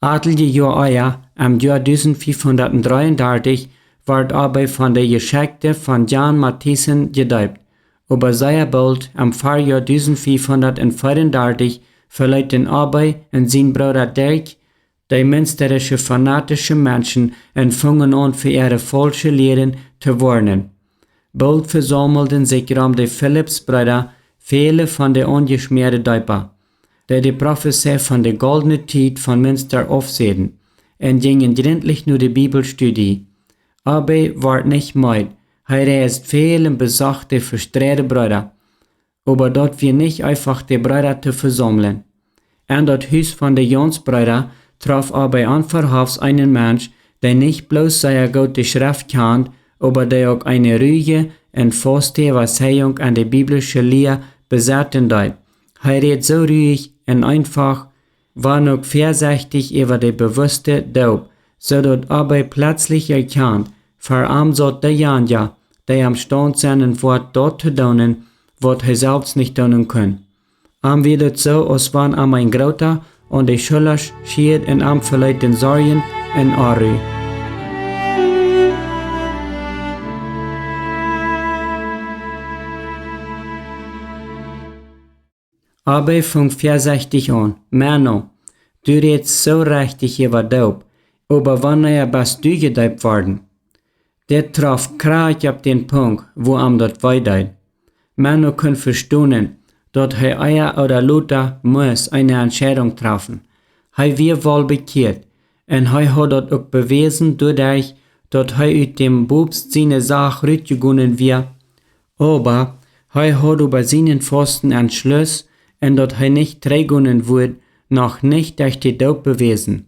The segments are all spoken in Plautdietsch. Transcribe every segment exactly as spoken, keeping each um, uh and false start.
Atelje Joa ea, em Joa dusent fiefhundat dreeundartich, wort Abbe von de Jeschekjte von Jan Matthiessen jedeept. Oba sea boolt, em Farjoa dusent fiefhundat veeaundartich, veleeten Abbe un sien Brooda Dirk de minsterische fanatische Menschen un fungen aun fa äare faulsche Lieren to woarnen. Boolt vesaumelden sikj rom de Philipps Breeda väle von de aunjeschmäade Deepa, dee de Profezei von de goldne Tiet von Minster aufsäden, un jinjen jrintlich no de Bibelstudie. Abbe wort nich meed, hee reisd väl un besocht de vestreide Breeda. Oba daut wia nich eefach, de Breeda to vesaumlen. En daut Hus von de Jauns Breeda troff Abbe onverhofs eenen Mensch, dee nich bloos sea goot de Schreft kjand, oba dee uk eene ruhje un fauste Äwazeigung aun de biblische Lia besetten deed. Hee räd soo ruhich un eefach, wan uk väasechtich äwa de bewusste Doop, soo daut Abbe pletslich erkjand, ver am saut dejanja, dee emstaunt sennen wudd daut to doonen, waut hee selfst nich doonen kunn. Am wia daut soo, aus wan am een Groota aun de Schulla schieed un am veleeten Sorjen un Onru. Abbe fung väasechtich aun: Menno, du rätst soo rechtich äwa Doop, oba wanea best du jedeept worden? Dit troff krakjt opp dän Punkt, wua am daut wee deed. Menno kunn vestonen, daut hee ea ooda lota must eene Entscheidunk trafen. Hee wia woll bekjieet, un hee haud daut uk bewäsen doaderch, daut hee ut däm Bopst siene Sach rutjegonen wia, oba hee haud äwa sienen fausten Entschluss un daut hee nich trigjgonen wudd, noch nich derch de Doop bewäsen.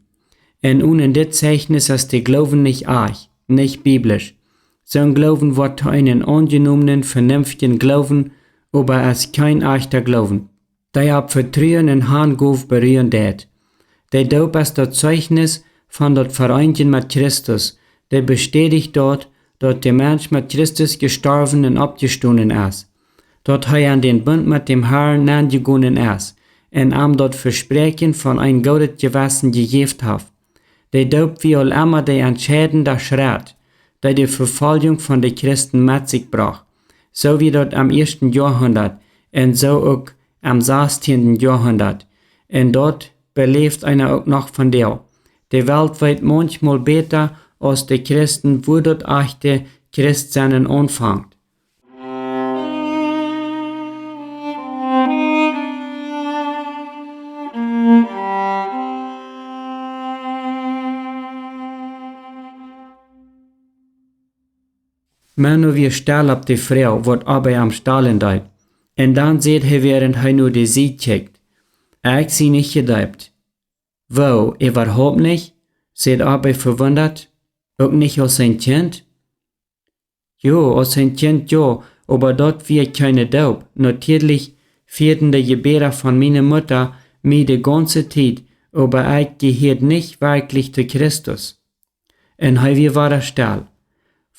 Un onen dit Zeichnis es de Gloowen nich ajcht, nich biblisch. Soon Gloowen woat to eenen aunjenomnen, venenftjen Gloowen, oba es kjeen ajchta Gloowen, dee opp Vetruen un Hangow beruen deit. De Doop es daut Zeichnis von daut Vereenjen met Christus, dee bestädicht daut, daut de Mensch met Christus jestorwen un oppjestonen es, daut hee en dän Bunt met däm Harn nenjegonen es un am daut Vespräakjen von een goodet Jewessen jejäft haft. De Doop wia aul emma de entscheidende Schrett, dee de Vefoljunk von de Christen met sikj brocht, soo wia daut em ieeschten Joahundat un soo uk em sastieenden Joahundat. Un daut beläft eena uk noch vondoag. De Welt weet maunchmol bäta aus de Christen, wua daut ajchte Christsennen aunfangt. Menno wia stell opp de Froag, waut Abbe am stalen deed. Un dan säd hee, wäarent hee no de Sied kjikjt: Ekj sie nich jedeept. Woo, äwahaupt nich? säd Abbe vewundat. Uk nich aus een Kjint? Jo, aus een Kjint jo, oba daut wia kjeene Doop. Natieedlich fieeden de Jebäda von miene Mutta mie de gaunze Tiet, oba ekj jehieed nich werkjlich to Christus. Un hee wia wada stell.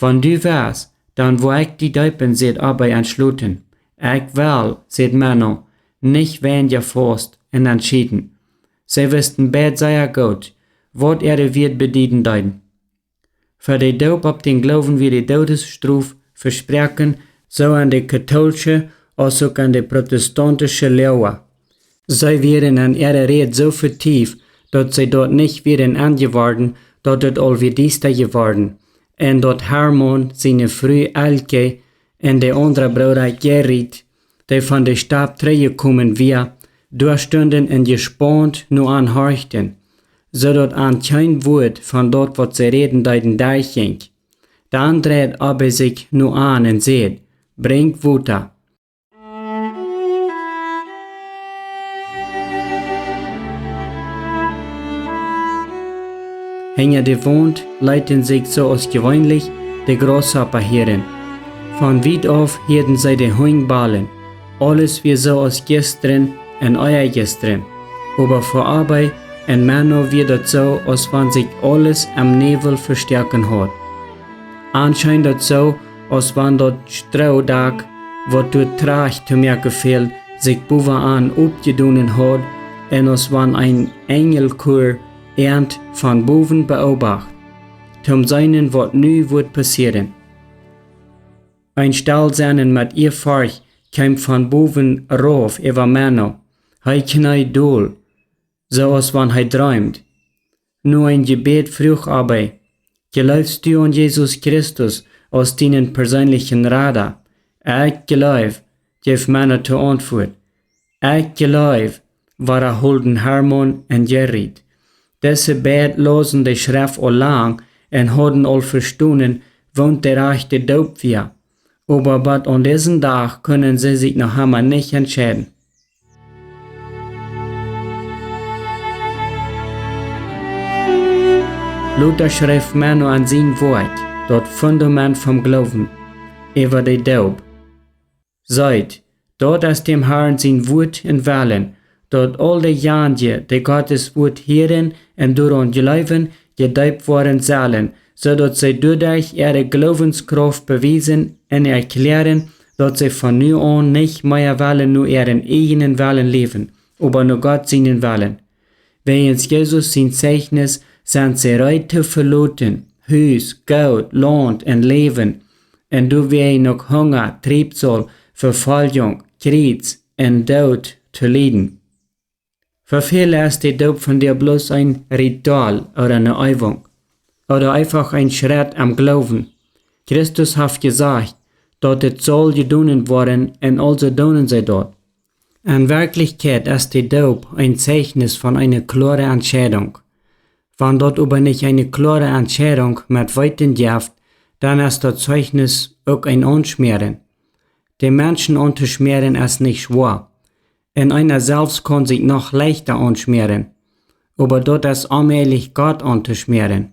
Wan du west, dan woa ekj die deepen, säd Abbe entschloten. Ekj well, säd Menno, nich weinja faust un entschieden. See wisten beid sea goot, waut äare Wieed bedieden deeden. Fa de Doop opp dän Gloowen wia de Doodesstrof vesproaken, soo en de katolsche aus uk en de protestauntesche Loaga. See wieren en äare Räd soo vetieft, daut see doa nich wieren enjeworden, daut et aul wia diesta jeworden, un daut Hermann siene Fru Elke un de aundra Brooda Gerrit, dee von de Stap trigjjekomen wia, doa stunden un jespaunt no an horchten, soo daut an kjeen Wuat von daut, waut see räden deeden, derchjinkj. Dan dreid Abbe sikj no an un säd: Brinjt Wota. Hinja de Waunt leeten sikj soo aus jeweenlich de Graushoppa hieren. Von wiet auf hieeden see de Hunj balen. Aules wia soo aus jistren un ea jistren. Oba fa Abbe un Menno wia daut soo, aus wan sikj aules em Näwel vestoaken haud. An scheen daut soo, aus wan daut Stroodak, waut doa trajcht to moaken fäld, sikj bowa an opjedonen haud, un aus wan een Enjelchor äant von bowen beobacht, toom seenen waut nu wudd passieren. Een Stell sennen met Ehrfurcht kjeem von bowen rauf äwa Menno. Hee kjneed dol, soo aus wan hee dreemd. No een Jebäd fruach Abbe: Jleefst du aun Jesus Christus aus dienen perseenlichen Rada? Ekj jleew, jeef Menno to Auntwuat. Ekj jleew, wadaholden Hermann un Gerrit. Dise beid lausen de Schreft aul lang un hauden aul vestonen, waut de rajchte Doop wia. Oba bat aun disen Dach kunnen see sikj noch emma nich entscheiden. Lota schreef Menno aun sien Woakj, daut Fundament vom Gloowen, äwa de Doop: Seet, daut es däm Harn sien Wuat un Wellen, daut aul deejanje, dee Gottes Wuat hieren un doaraun jleewen, jedeept woaren sellen, soo daut see doaderch äare Gloowenskrauft bewiesen un erkjläaren, daut see von nu aun nich mea wellen no äaren ieejnen Wellen läwen, oba no Gott sienen Wellen. Wäajens Jesus sien Zeichnis sent see reed to veloten Hus, Goot, Launt un Läwen, un doawäajen uk Hunga, Triebsal, Vefoljunk, Kjriez un Doot to lieden. Fa väle es de Doop vondoag bloos een Ritual ooda eene Eewunk, ooda eefach een Schrett em Gloowen. Christus haft jesajcht, daut et saul jedonen woaren, un aulsoo doonen see daut. En Werkjlichkjeit es de Doop een Zeichnis von eene kloare Entscheidunk. Wan daut oba nich eene kloare Entscheidunk met Weeten jeft, dan es daut Zeichnis uk een Aunschmäaren. De Menschen auntoschmäaren es nich schwoa, un eena selfst kaun sikj noch leichta aunschmäaren, oba daut es onmäajlich, Gott auntoschmäaren.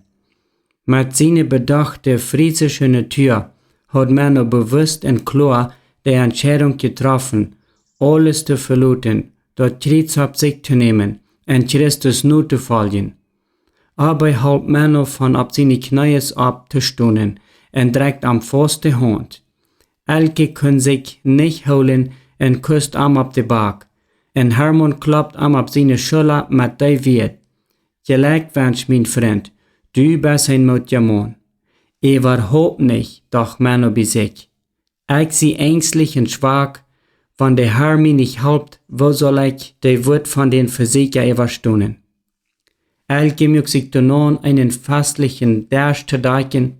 Met siene bedochte physische Natua haud Menno bewusst un kloa de Entscheidunk jetroffen, aules to veloten, daut Kjriez opp sikj to nämen un Christus notofoljen. Abbe holp Menno von opp siene Kjnees opptostonen un drekjt am faust de Haunt. Elke kunn sikj nich hoolen un kust am opp de Bak, un Hermann kloppt am opp siene Schulla met dee Wieed: Jlekjwensch, mien Frint, du best een mootja Maun. Äwahaupt nich, docht Menno bie sikj. Ekj sie enjstlich un schwak, wan de Har mie nich halpt, woo saul ekj de Wuat von dän Vesieekja äwastonen? Elke muak sikj doano, eenen fastlichen Desch to dakjen.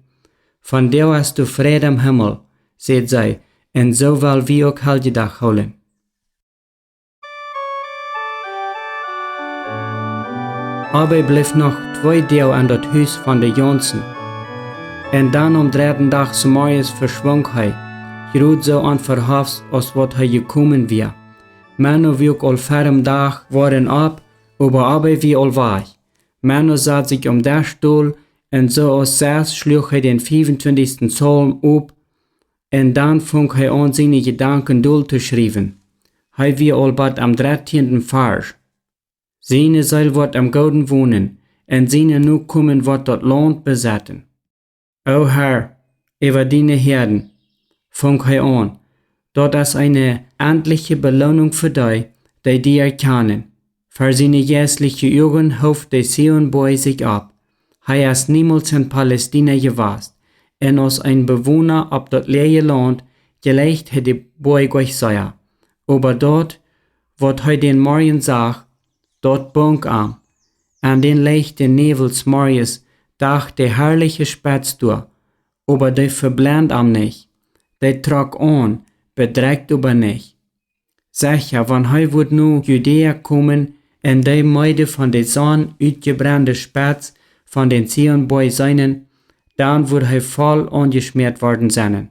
Vondoag hast du Fräd em Himmel, säd see, un soo well wie uk Heljedach hoolen. Abbe bleef noch twee Doag en daut Hus von de Janssen. Un dan aum dredden Dach zemorjes veschwunk hee, jrod soo onverhofts aus waut hee jekomen wia. Menno wuak aul ver däm Dach woaren opp, oba Abbe wia aul wajch. Menno sad sikj aum Desch dol, un soo aus sest schluach hee dän fiefuntwintichsten Psalm op, un dan funk hee aun, siene Jedanken dol to schriewen. Hee wia aul bat aum drettieenden Varsch. Siene Seel woat em Gooden wonen, un siene Nokomen woat daut Launt besetten. O Har, äwa diene Häaden, funk hee aun, daut es eene aundliche Beloonunk fa dee, dee die erkjanen. Ver siene jeistliche Uagen hoof de Zion Boaj sikj opp. Hee es niemols en Palestina jewast, un aus een Bewona opp daut läaje Launt jleicht hee de Boaj goanich sea. Oba daut, waut hee dän Morjen sach, daut bunk am. En dän lichten Näwel zemorjes dach de harliche Spetz doa, oba dee veblend am nich. Dee trock aun, bedrekjt oba nich. Secha, wan hee wudd no Judäa komen un dee meede von de Sonn utjebrennde Spetz von dän Zion Boaj seenen, dan wudd hee voll aunjeschmäat worden sennen.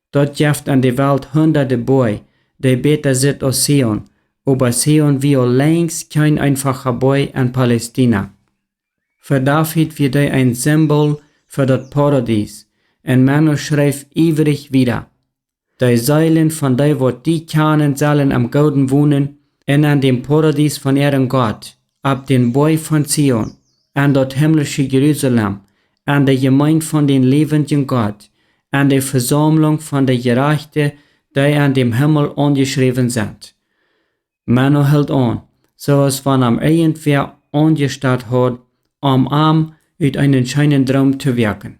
Daut jeft en de Welt hundade Boaj, dee bäta sent aus Zion, oba Zion wia aul lenjst kjeen eenfacha Boaj en Palestina. Fa David wia dee een Simbol fa daut Paradies, un Menno schreef iewrich wieda: De Seelen von dee, waut die kjanen, sellen em Gooden wonen, un en däm Paradies von äaren Gott, opp dän Boaj von Zion, en daut himmlische Jerusalem, en de Jemeent von dän läwendjen Gott, en de Vesaumlunk von de Jerajchte, dee en däm Himmel aunjeschräwen sent. Menno hilt aun, soo aus wan am irjentwäa aunjestat haud, om am ut eenen scheenen Droom to woaken.